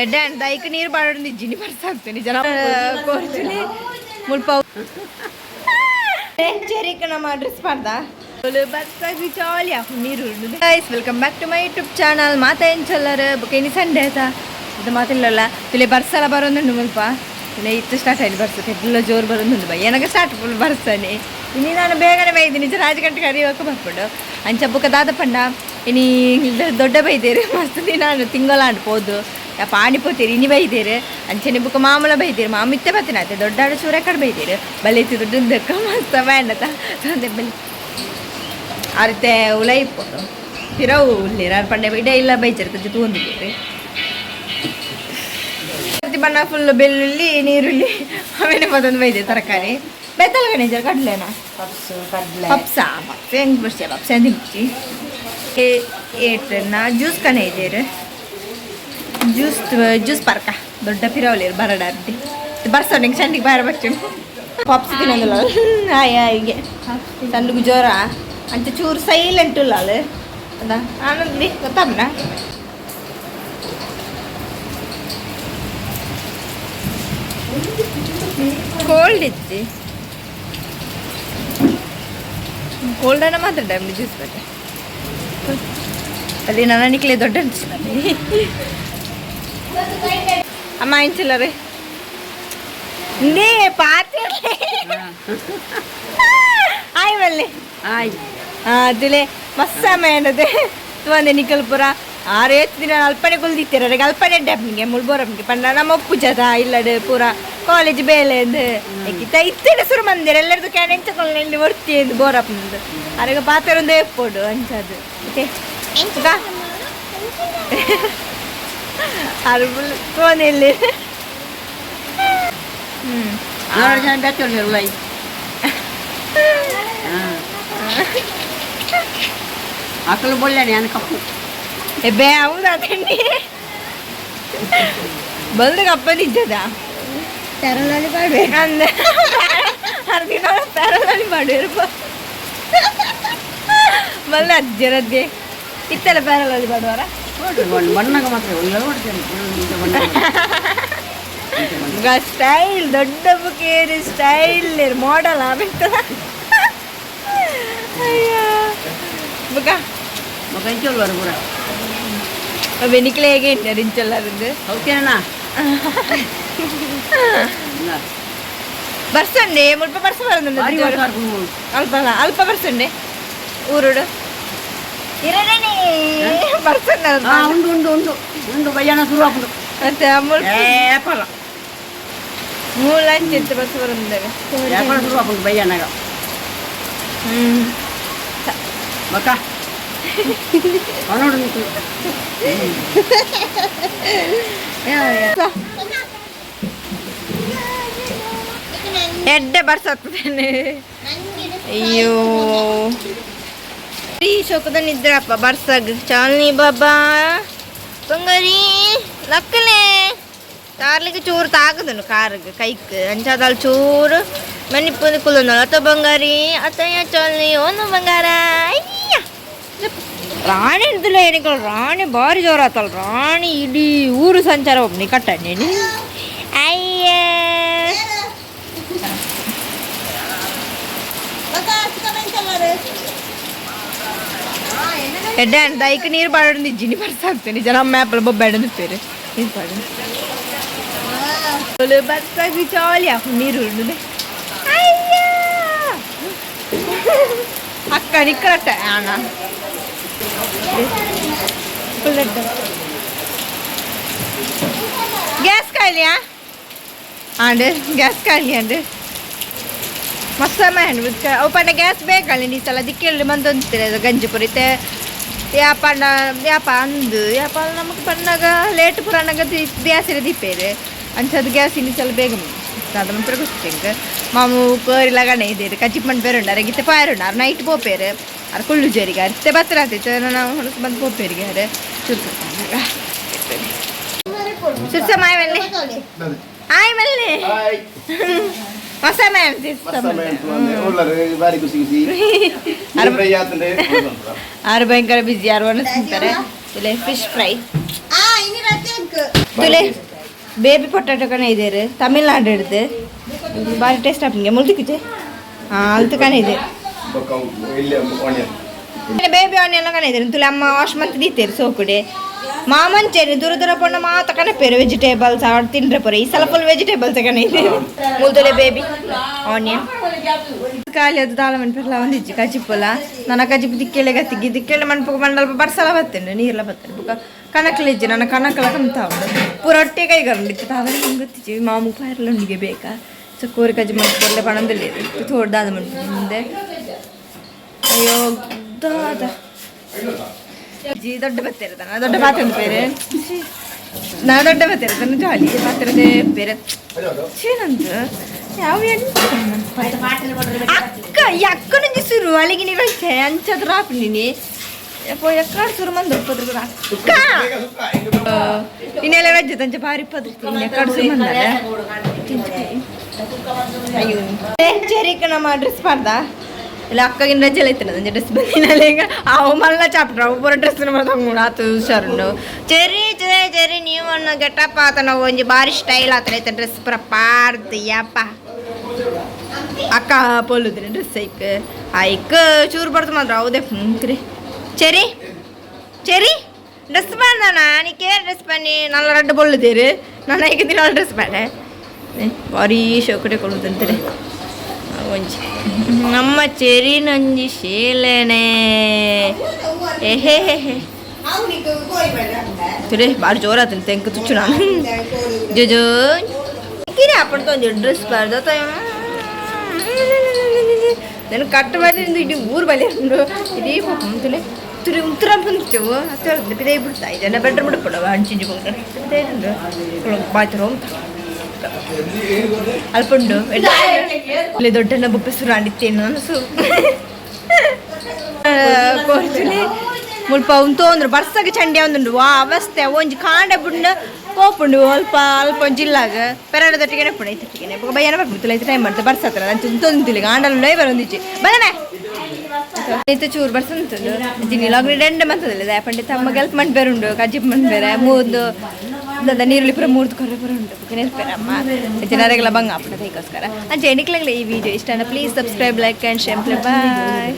ಎಡ್ಡೆ ಅಂಡ ಐಕ್ ನೀರು ಬಾಡೊಂದು ಇಜ್ಜಿನಿ ಬರ್ಸಾಗ್ತೇನೆ ಜನ ಕೋರ್ಚುನಿ ಮುಲ್ಪ ಚೆರಿಕ್ ನಮ್ಮ ಡ್ರೆಸ್ ಮಾಡ್ದ ಬರ್ಸಾಗಿ ಜಾಲಿ ನೀರು. Guys, welcome back to my YouTube channel. ಮಾತಾ ಎಂಚಲ್ಲರ್ ಬೊಕ ಇನಿ ಸಂಡೆ ಆಯ್ತಾ ಇದು ಮಾತಿಲ್ಲಲ್ಲ ತುಲೆ ಬರ್ಸಲ ಬರೋದುಂಡು ಮುಲ್ಪ ಇಲ್ಲ ಇತ್ತು ಸ್ಟಾರ್ಟ್ ಆಯ್ತು ಬರ್ಸುತ್ತೆ ಎಲ್ಲ ಜೋರು ಬರೋದುಂಡು ಬೈ ಏನಕ್ಕೆ ಸ್ಟಾರ್ಟ್ ಫುಲ್ ಬರ್ಸಾನೆ. ಇನಿ ನಾನು ಬೇಗನೆ ಬೈದಿನಿ ನಿಜ ರಾಜ ಗಂಟೆ ಕರಿಯೋಕೆ ಬರ್ಪುಂಡು. ಅಂಚ ಬೊಕ ದಾದ ಪಂಡ ಇನಿ ದೊಡ್ಡ ಬೈದೇರು ಮಸ್ತ್ ದಿನ ತಿಂಗಳಾಂಡ್ ಪೋದು ಪಾಣಿ ಪೋತೀರಿ ಇನಿ ಬೈದೇರು. ಅಂಚನೆ ಬುಕ್ಕ ಮಾಮೂಲ ಬೈದೇರು ಮಾಮ ಇತ್ತೆ ಬತ್ತಿನ ಆಯ್ತು ದೊಡ್ಡ ಚೂರ ಕಡೆ ಬೈದೇರು ಬಲೆ ಇತ್ತು ದೊಡ್ಡ ಮಸ್ತ್ ಬೇಂಡತ ತಂದೆ ಬಲಿ ಅರ್ತೆ ಉಲೈ ಇಪ್ಪೋದು ಪಿರವು ಉಳ್ಳೇರು ಆರ್ ಪಂಡೆ ಇಡ ಇಲ್ಲ ಬೈಚರ್ ತಜ್ಜಿ ತೂಂದಿದ್ದೀರಿ ಬಣ್ಣ ಫುಲ್ ಬೆಳ್ಳುಳ್ಳಿ ನೀರುಳ್ಳಿ ಆಮೇಲೆ ಮತ್ತೊಂದು ಬೈದೆ ತರಕಾರಿ ಬೆತ್ತಲ ಗಣೇಶ ಕಡಲೆನಾ. ಪಪ್ಸ್ ಕಡಲೆ. ಪಪ್ಸ ಪಪ್ಸ ಹೆಂಗೆ ಬರ್ಸಿ ಪಪ್ಸ ತಿಂಚಿ ಏಟನ್ನ ಜ್ಯೂಸ್ ಕಣ ಇದ್ದೀರಿ ಜ್ಯೂಸ್ ಜ್ಯೂಸ್ ಪರ್ಕ ದೊಡ್ಡ ಪಿರವಲಿರು ಬರಡಾರ್ದಿ ಬರ್ಸೋ ನಿಂಗೆ ಚಂಡಿಗೆ ಬಾರ ಬಚ್ಚು ಪಪ್ಸ್ ತಿನ್ನೋದಿಲ್ಲ ಆಯ್ ಆಯ್ಗೆ ಸಣ್ಣಗೆ ಜ್ವರ ಅಂಚ ಚೂರು ಸೈಲೆಂಟ್ ಇಲ್ಲ ಅಲ್ಲ ಅದ ಆನಂದ್ ಗೊತ್ತಮ್ಮನ ಕೋಲ್ಡ್ ಇತ್ತು ಕೋಲ್ಡ್ ಅನ್ನ ಮಾತ್ರ ಟೈಮ್ ಜ್ಯೂಸ್ ಬಗ್ಗೆ ಅಲ್ಲಿ ನನ್ನ ನಿಕ್ಲೆ ದೊಡ್ಡ ಅನ್ಸುತ್ತೆ. ಅಮ್ಮ ಇಂಚಿಲ್ಲ ರೀ ನೀ ಪಾತ್ರೆ ಆಯ್ ಬಲ್ಲೆ. ಆಯ್. ತುಲೆ ಮಸ್ತ್ ಸಮಯ ತುವಂದೆ ನಿಕಲ್ ಪೂರ ಆರು ಏತ್ ದಿನ ಅಲ್ಪನೆ ಕುಲ್ದಿತ್ತೀರ ಅಲ್ಪನೆ ಅಡ್ಡೆ ಮುಳ್ಬೋರಮ್ಗೆ ಪಂಡ ನಮ್ಮ ಒಪ್ಪುಜದ ಇಲ್ಲಡೆ ಪೂರ ಕಾಲೇಜ್ ಬೇಲೆ ಅಂದ್ ಇತ್ತಿನ ಸುರು ಮಂದಿರ ಎಲ್ಲರದು can ಎಂಚ ಇಲ್ಲಿ ಒರ್ತಿ ಎಂದು ಬೋರಪ್ಪನದು ಅರೆಗ ಪಾತ್ರ ಒಂದು ಎಪ್ಪೋಡು ಅಂಚದು ಓಕೆ ಅರು ಫೋನ್ ಇಲ್ಲಿ ಹ್ಮ್. ನಾಲ್ಕು ಜನ ಬೆತ್ತೊಳ್ಳಿ ಉಲೈ. ಅಕಲು ಬೊಲ್ಲೇನೆ ಅನ್ ಕಪ್ಪು. ಎಬ್ಬೆ ಹೌದಾ ತಿಂಡಿ ಬಲ್ದ ಕಪ್ಪ ನಿಜದ ಪೆರಲಲ್ಲಿ ಪಾಡ್ವೆ. ಅಂದ ಅರ್ದಿನ ಪೆರಲಲ್ಲಿ ಮಾಡುವರು ಬಲ್ಲ ಅಜ್ಜರದ್ದೆ ಇತ್ತೆಲ್ಲ ಪೆರಲಲ್ಲಿ ಮಾಡುವಾರ. ಬಣ್ಣಗ ಮಾತ್ರ ಒಳ್ಳೆ ಹೊಡ್ತೇನೆ ಬಣ್ಣ. ಈಗ ಸ್ಟೈಲ್ ದೊಡ್ಡ ಬುಕೇರಿ ಸ್ಟೈಲ್ ಮಾಡಲ್ ಆಗ್ತದ. ಅಯ್ಯೋ ಬುಕ್ಕ. ಮಗ ಇಂಚೊಲ್ವಾರು ಪೂರ. ಬೆನಿಕ್ಲೆ ಹೇಗೆ ಇಂಟರ್ ಇಂಚೊಲ್ಲರದ್ದು. ಓಕೆನಾ? ಬರ್ಸಂಡೆ ಮುಲ್ಪ ಬರ್ಸ ಭಾರಿ. ಬರೋದು ಅಲ್ಪ ಅಲ್ಪ ಬರ್ಸಂಡೆ ಊರುಡು ಇರನೇ ಬರ್ಸಂಡ. ಹಾ ಉಂಡು ಉಂಡು ಉಂಡು ಉಂಡು ಬಯ್ಯಣ ಶುರು ಆಪುಂಡು. ಮತ್ತೆ ಮುಲ್ಪ ಏಪಲ. ಮೂಲ ಅಂಚಿತ್ತು ಬರ್ಸ ಬರೋದಾಗ. ಏಪಲ ಶುರು ಆಪುಂಡು ಬಯ್ಯನಾಗ. ಹ್ಮ್. ಬಕ್ಕ ನೋಡು ನಿಂತು. ಎಡ್ಡೆ ಬರ್ಸತ್ತದೇನೆ ಅಯ್ಯೋ ಈ ಶೋಕದ ನಿದ್ರಪ್ಪ ಬರ್ಸಾಗ ಚಾಲ್ನಿ ಬಾಬಾ ಬಂಗಾರಿ ಲಕ್ಕಲೆ ತಾರ್ಲಿಗೆ ಚೂರು ತಾಗದನು ಕಾರ್ಗ್ ಕೈಕ್ ಅಂಚಾದಾಲ್ ಚೂರು ಮನಿಪ್ಪುಂದು ಕುಲ್ಲೊಂದಳು ಅತ್ತ ಬಂಗಾರಿ ಅತ್ತಯ್ಯ ಚಾಲ್ನಿ ಓನು ಬಂಗಾರ ಅಯ್ಯ ರಾಣಿ ಹಿಡ್ದಿಲ್ಲ ಏನಕ್ಕೆ ರಾಣಿ ಭಾರಿ ಜೋರಾತಲ್ಲ ರಾಣಿ ಇಡೀ ಊರು ಸಂಚಾರ ಒಬ್ಬನಿ ಕಟ್ಟ ನೀನು ಅಯ್ಯ ಎಡ್ಡೆ ಅಂಡ ಐಕ್ ನೀರು ಬಾಡೊಂದು ಇಜ್ಜಿನಿ ಬರ್ಸಾಗ್ತೇನೆ ಜನ ಮ್ಯಾಪಲ್ ಬೊಬ್ಬೆಡ ನಿಪ್ಪೇರು ನೀರು ಪಾಡು ಬರ್ಸಾಗಿ ಜಾಲಿ ನೀರು ಉಂಡು ಅಯ್ಯ ಅಕ್ಕ ನಿಕ್ಕಲಟ್ಟ ಅಣ್ಣ ಗ್ಯಾಸ್ ಖಾಲಿಯಾ ಆಂಡ್ ಗ್ಯಾಸ್ ಖಾಲಿ ಅಂಡ್ ಮಸ್ತ್ ಹಣ್ಣು ಅವು ಪಂಡ ಗ್ಯಾಸ್ ಬೇಕಲ್ಲ ಈ ಸಲ ದಿಕ್ಕೆಲ್ಲಿ ಬಂದೊಂತಿರ ಗಂಜಿ ಪುರಿತೆ ಯಾಪಂಡ ಯಾಪ ಅಂದು ಯಾಪ ನಮಗೆ ಪನ್ನಾಗ ಲೇಟ್ ಪುರಾಣಗ ಗ್ಯಾಸ್ ದೀಪೇರು ಅಂಚದು ಗ್ಯಾಸ್ ಇನ್ನಿ ಸಲ ಬೇಗ ಅದ ಮಾತ್ರ ಗೊತ್ತಿಂಗ್ ಮಾಮು ಕೋರಿ ಲಗಣೆ ಇದ್ದೀರಿ ಕಜ್ಜಿಪ್ ಮಣ್ಣು ಬೇರೆ ಉಂಡು ಅರಗಿತ್ತೆ ಪಾಯರ್ ಉಂಡು ಅರ್ ನೈಟ್ ಪೋಪೇರು ಅರ್ ಕುಳ್ಳು ಜರಿಗೆ ಅರ್ತೆ ಬತ್ತರ ಆತಿತ್ತು ನಾವು ಹೊಲಸು ಬಂದು ಪೋಪೇರಿಗೆ ಅರೆ ಚುರುಕು ಸುರ್ಸ ಮಾಯ ಮಲ್ಲೆ ಆಯ್ ಮಲ್ಲೆ. ಹಾಯ್. ಹೊಸ ಮ್ಯಾಮ್. ಬಾರಿ ಖುಷಿ ಖುಷಿ. ಆರು ಭಯಂಕರ ಬಿಸಿ ಯಾರು ತಿಂತಾರೆ. ಇಲ್ಲ ಫಿಶ್ ಫ್ರೈ. ತುಲೆ ಬೇಬಿ ಪೊಟ್ಯಾಟೊ ಕಣ ಇದೇರು ತಮಿಳ್ನಾಡು ಹಿಡ್ದು. ಭಾರಿ ಟೇಸ್ಟ್ ಆಪುಂಗೆ ಮುಲ್ದಿಕ್ಕಿಜೆ. ಹಾಂ, ಅಲ್ತು ಕಣ ಇದೆ. ಬೊಕ್ಕ ಇಲ್ಲಿ ಆನಿಯನ್. ಬೇಬಿ ಆನಿಯನ್ ಕಣ ಇದೆ. ತುಲೆ ಅಮ್ಮ ವಾಶ್ ಮಂತ್ ದೀತೇರು ಸೋಕುಡೆ. ಮಾಮಂಚೇರಿ ದೂರ ದೂರ ಪೊಣ್ಣ ಮಾತ ಕಣಪೇರು ವೆಜಿಟೇಬಲ್ಸ್ ಅವ್ ತಿಂಡ್ರೆ ಪೊರೆ. ಈ ಸಲ ಫುಲ್ ವೆಜಿಟೇಬಲ್ಸ್ ಕಣ ಇದೆ. ಮುಲ್ತೊಲೆ ಬೇಬಿ ಆನಿಯನ್ ಖಾಲಿ. ಅದು ದಾಲ ಮನ್ಪೆಲ್ಲ ಒಂದಿಜ್ಜಿ ಕಜಿಪುಲ. ನನ್ನ ಕಜಿಪು ದಿಕ್ಕೆಲೆ ಗತ್ತಿಗೆ ದಿಕ್ಕೆಲೆ ಮನ್ಪು ಮಂಡಲ್ಪ ಬರ್ಸಲ ಬತ್ತೇನೆ, ನೀರ್ಲ ಬತ್ತೇನೆ. ಬುಕ್ಕ ಕಣಕ್ಲಿಜ್ಜಿ, ನನ್ನ ಕಣಕಲ ಕಮ್ತಾ ಉಂಡು. ಪೂರ ಒಟ್ಟೆ ಕೈಗರಂಡಿತ್ತು ತಾವರೆ. ನಂಗೆ ಗೊತ್ತಿಜ್ಜಿ ಮಾಮು ಪಾಯರ್ಲ ಉಂಡಿಗೆ ಬೇಕಾ. ಸೊ ಕೋರಿ ಕಜ್ಜಿ ಮನ್ಪು ಪಣಂದಲ್ಲಿ ಥೋಡ್ ದಾದ ಮನ್ಪು ಮುಂದೆ. ಅಯ್ಯೋ ದಾದ ಜಿ ದೊಡ್ಡ ಬತ್ತಿರ್ತಾನ, ದೊಡ್ಡ ಪಾತ್ರೆ ಬೇರೆ. ನಾ ದೊಡ್ಡ ಬತ್ತಿರ್ತಾನೆ, ಜಾಲಿ ಪಾತ್ರೆ ಬೇರೆ. ಏನಂತ ಯಾವ ಅಕ್ಕ, ಈ ಅಕ್ಕನಂಜಿ ಸುರು ಅಲ್ಲಿಗೆ ನೀವು ಅಂಚದ್ರ ಆಪಿನಿ ಎಕ್ಕಡ ಸುರು ಮಂದ ಪದ್ರ ಅಕ್ಕ. ಇನ್ನೆಲ್ಲ ರಜ್ಜೆ ತಂಚ ಬಾರಿ ಪದ್ರಿ ಎಕ್ಕಡ ಸುರು ಮಂದಲ್ಲ. ಅಯ್ಯೋ ಚೆರಿಕ ನಮ್ಮ ಡ್ರೆಸ್ ಮಾಡ್ದ ಇಲ್ಲ. ಅಕ್ಕಗಿನ ರಜೆ ಐತನ ಡ್ರೆಸ್ ಬಂದಿನಲ್ಲ ಈಗ. ಅವು ಮಲ್ಲ ಚಾಪ್ಟರ್ ಅವು ಪೂರ ಡ್ರೆಸ್ ಮಾಡ್ದಂಗ ಆತು. ಹುಷಾರುಂಡು ಚೆರಿ ಚೆರಿ ಚೆರಿ. ನೀವು ಅನ್ನ ಗೆಟಪ್ ಆತನ ಒಂಜಿ ಬಾರಿ ಸ್ಟೈಲ್ ಆತನ ಐತೆ ಡ್ರೆಸ್ ಪೂರ ಪಾಡ್ದು. ಯಪ್ಪ ಅಕ್ಕ ಪೊಲ್ಲುದಿನ ಡ್ರೆಸ್ ಐಕ್ ಐಕ್ ಚೂರು ಬಡ್ದು ಮಾತ್ರ ಹೌದೇ. ಹ್ಞೂ ಚೆರಿ ಚೆರಿ ಡ್ರೆಸ್ ಬಂದಣ ನೀಕೆ ಡ್ರೆಸ್ ಬನ್ನಿ. ನಲ್ಲ ರಡ್ಡು ಬೊಳ್ಳುತ್ತೀರಿ ನಾನು ಈಗ ದಿನ ಡ್ರೆಸ್ ಬೇಡ. ಭಾರೀ ಶೋಕಡೆ ಕೊಡುತ್ತಂತಾರೆ. ಒಂಜಿ ನಮ್ಮ ಚೆರಿನೊಂಜಿ ಶೀಲನೆ. ಎಹೆ ಹೆ ತುರೆ ಬಾರಿ ಜೋರಾತನ ತೆಂಕು ತುಚ್ಚು ನಾನು ಜೋ ಕಿರಿ ಅಪ್ಪಣ ಒಂಜಿ ಡ್ರೆಸ್ ಬಾರ್ದ. నేను ಕಟ್ಟು ಮಾಡಿ ಇಡೀ ಊರು ಬಲಿ ಉಂಡು ಇಡೀ ತುಲೆ ತುರಿ ಉತ್ತರ ಬಂತು ಹತ್ತಿರ ಪಿದೈ ಬಿಡ್ತಾ ಇದೆಲ್ಲ ಬೆಡ್ರ್ ಬಿಡ್ಪಡವ ಅಂಚಿಂಚಿ ಪಿದೈ ಬಾತ್ರೂಮ್ ಅಲ್ಪ ಉಂಡು. ಇಲ್ಲಿ ದೊಡ್ಡಣ್ಣ ಬೊಪ್ಪೆ ಸುರು ಆಡಿತ್ತೇನು ನಾನು ಸು ಕೋರ್ಚುಲಿ ಮುಲ್ಪ ಉಂತೋಂದ್ರು ಬರ್ಸಗ ಚಂಡಿ ಒಂದುಂಡು. ವಾ ಅವಸ್ಥೆ ಒಂಜಿ ಕಾಂಡ ಬುಂಡ ಪೋಪುಂಡು. ಅಲ್ಪ ಅಲ್ಪ ಒಂಜಿ ಇಲ್ಲಾಗ ಪೆರಡ ದೊಟ್ಟಿಗೆ ಪುಣ ಐತಟ್ಟಿಗೆ ಬೊಕ ಬಯ್ಯನ ಬರ್ಪುಂಡು. ಐತೆ ಟೈಮ್ ಮಾಡ್ತೆ ಬರ್ಸತ್ರ ಅಂಚ ಉಂತೊಂದು ಆಂಡಲ ಬರೊಂದಿಜ್ಜಿ ಬದನೆ ಐತೆ. ಚೂರು ಬರ್ಸಂತುಂಡು ಜಿನಿ ಲಾಗ್ನಿ ಡೆಂಡೆ ಮಂತದಿಲ್ಲ ಪಂಡಿತ ಅಮ್ಮ ಗೆಲ್ಪ್ ಮಂಟ್ ಬೇರುಂಡು ಕಜ್ಜಿಪ್ ಮಂಟ್ ಬೇರೆ ಮೂದು ದಾದ ನೀರುಳ್ಳಿ ಪೂರ ಮೂರ್ದು ಕೊರ್ರೆ ಪೂರ ಉಂಟು. ಬೊಕ ನೆರ್ಪೆರ್ ಅಮ್ಮ ಜನರೆಗೆಲ್ಲ ಬಂಗ ಆಪುಂಡು ಅದಕ್ಕೋಸ್ಕರ. ಅಂಚೆ ಎಣಿಕ್ಲಂಗ್ಲ ಈ ವಿಡಿಯೋ ಇಷ್ಟ please subscribe, like and share. Bye.